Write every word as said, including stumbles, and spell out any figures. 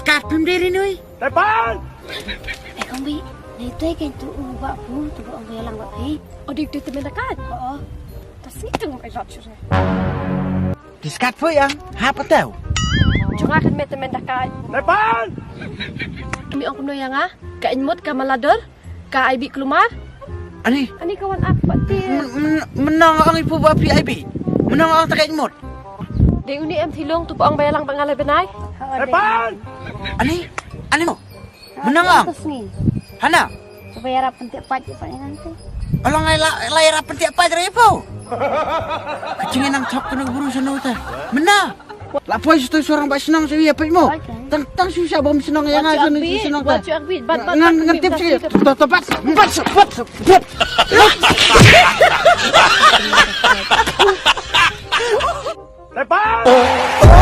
Kat pym dei ri nui. Tepan! Eh, kong bi, nei toi kan tu u ba pu, tu ba ong ba ïalang ba phi. O dik tu temen da kat. Oo. Ta si tung ai rat sure. Diskat fu yang, ha patau. Jong nga kan met temen da kat. Tepan! Mi ong kumno ïa nga, ka in mut ka malador. Ka ai bi klumar. Ani? Ani ka wan ap pat ti. Menang ang ipu ba pi ai bi. Menang ang takai mut. Dei uni em thilong tu pong ba ïalang ba nga la benai. Tepan! Ani? Ani mo? Menang ang? Hana? Supaya rap pentik pat pat nanti. Alang ai la la rap pentik pat re ipu. Kacing nang thok kena buru sana uta. Menang. La poi shu tu seorang ba shnong shu ïa peit mo. Tang tang shu sha bom shnong ïa nga shu shnong ta. Ngan ngan tip shu. To to bat bat bat bat. Tepat.